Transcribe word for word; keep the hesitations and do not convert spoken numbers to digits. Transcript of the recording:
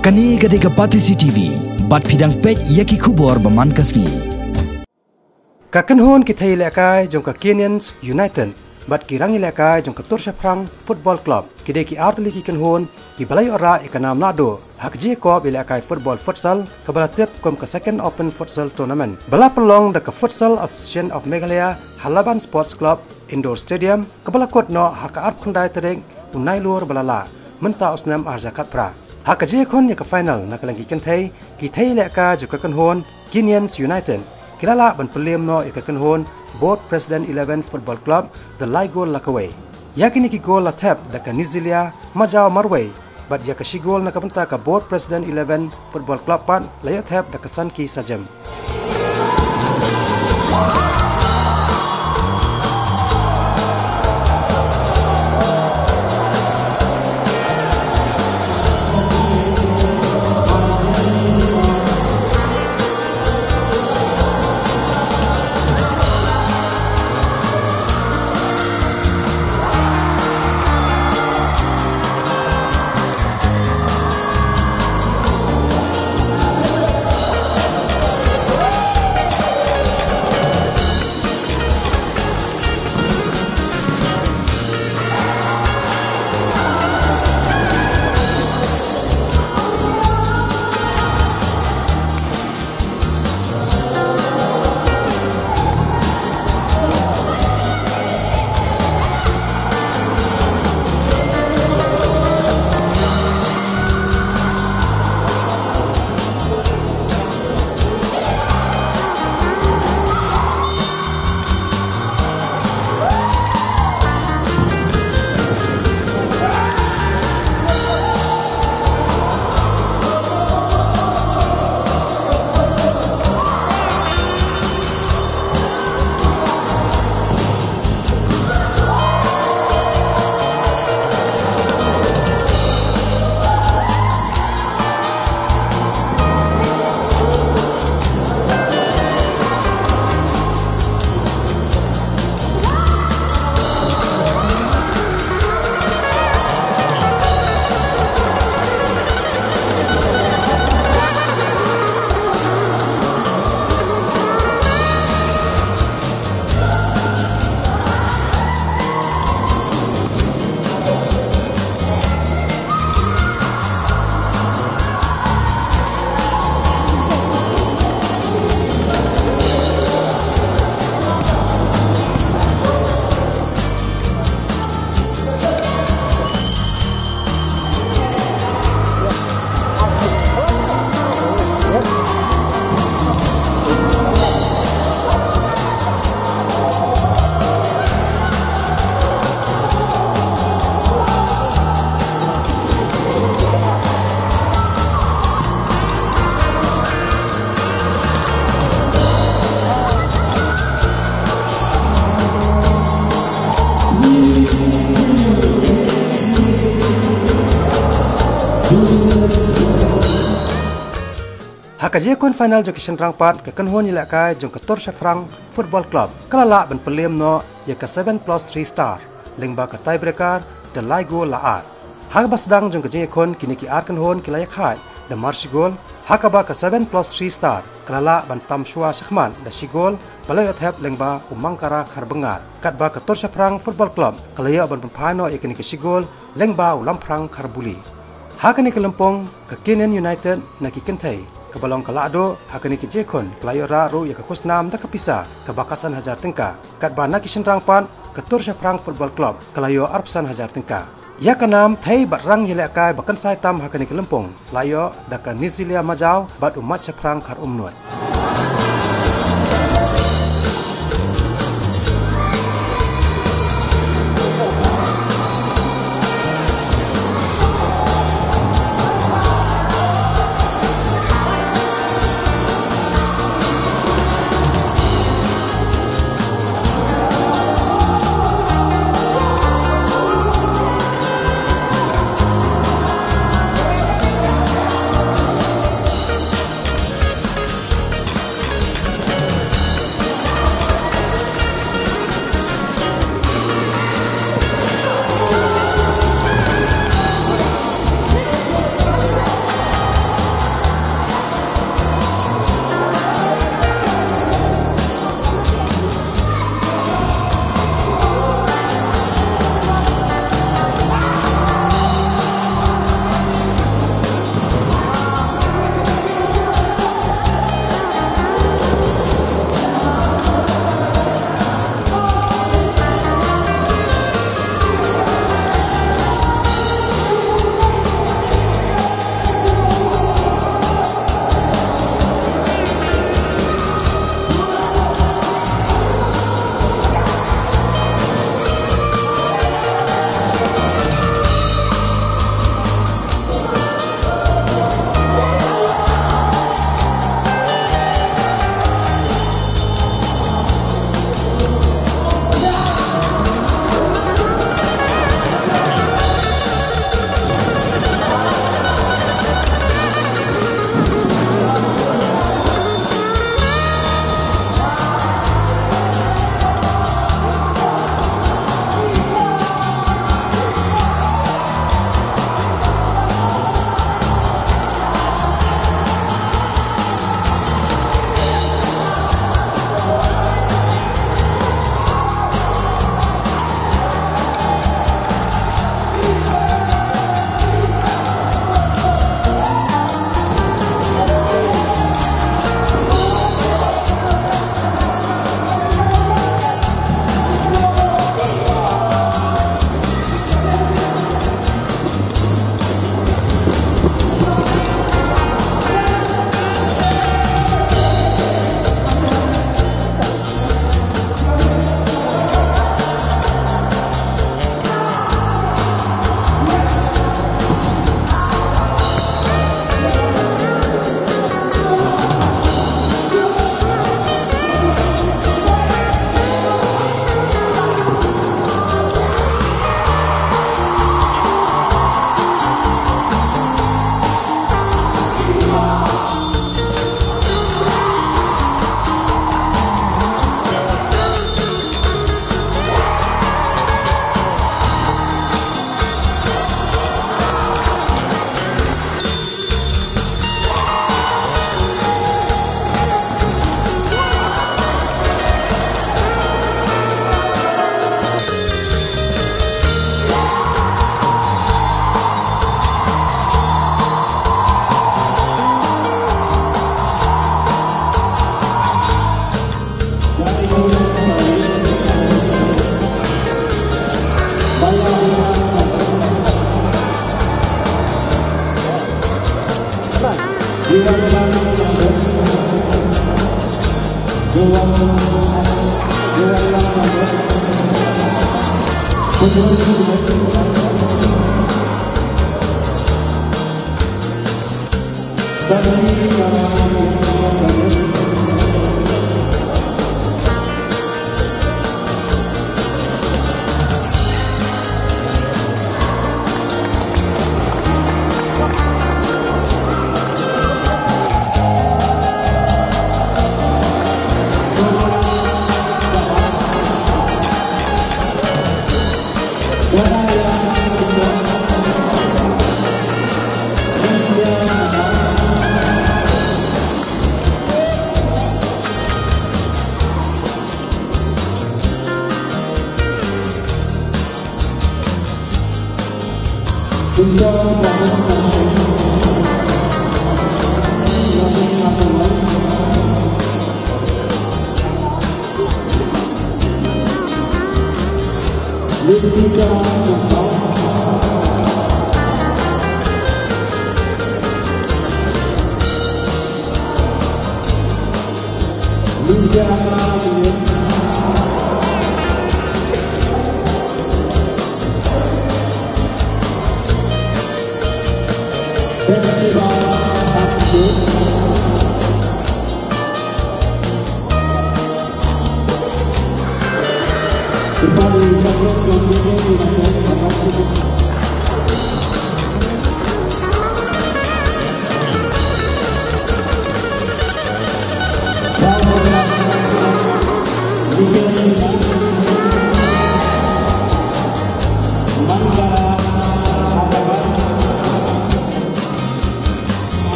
Kane ka dei ka Batesi T V, bad phi dang peit ïa ki khubor ba man ka sngi. Ka kynhun ki thei ïalehkai jong ka Kenyans United bad ki rang ïalehkai jong ka Tur Shaphrang Football Club ki dei ki artylli ki kynhun kiba la ïoh rah ïa ka nam naduh ha ka jingïakop ïalehkai football futsal kaba la tip kum ka Second Open Futsal Tournament ba la pynlong da ka Futsal Association of Meghalaya ha Laban Sports Club Indoor Stadium, kaba la kut noh ha ka arphew khyndai tarik u Nailur ba la lah mynta u snem arhajar khatphra. Ha ka jingïakhun ïa ka final na ka liang ki kynthei, ki thei ïalehkai jong ka kynhun Kenyans United ki la lah ban pynliem noh ïa ka kynhun Board President Eleven Football Club da lai gol la kawei. Ïa kine ki gol la thep da ka Nizilia Majau marwei, bad ïa ka shi gol na ka bynta ka Board President Eleven Football Club pat la ïoh thep da ka Sanki Sajem. Ha ka jingïakhun final jong ki shynrang pat, ka kynhun ïalehkai jong ka Tur Shaphrang Football Club ka la lah ban pynliem noh ïa ka seven plus three star, lyngba ka tiebreaker da lai gol la ar. Ha kaba sdang jong ka jingïakhun, kine ki ar kynhun ki la ïakhaid da mar shi gol, ha kaba ka seven plus three star ka la lah ban tam shuwa shakhmat da shi gol ba la ïoh thep lyngba u Mangkara Kharbyngar, katba ka Tur Shaphrang Football Club ka la ïoh ban pynphai noh ïa kane ka shi gol lyngba u Lamphrang Kharbuli. Ha kane ka lympung, ka Kenyan United na ki kynthei, kaba long ka lahduh ha kane ka jingïakhun, ka la ïoh rah ruh ïa ka khusnam da ka pisa kaba khatsan hajar tyngka, katba na ki shynrang pat, ka Tur Shaphrang Football Club ka la ïoh arphew san hajar tyngka. Ïa ka nam thei bad rang ïalehkai ba kynsai tam ha kane ka lympung la ïoh da ka Nizilia Majau bad u Mait Shaphrang Kharumnuid.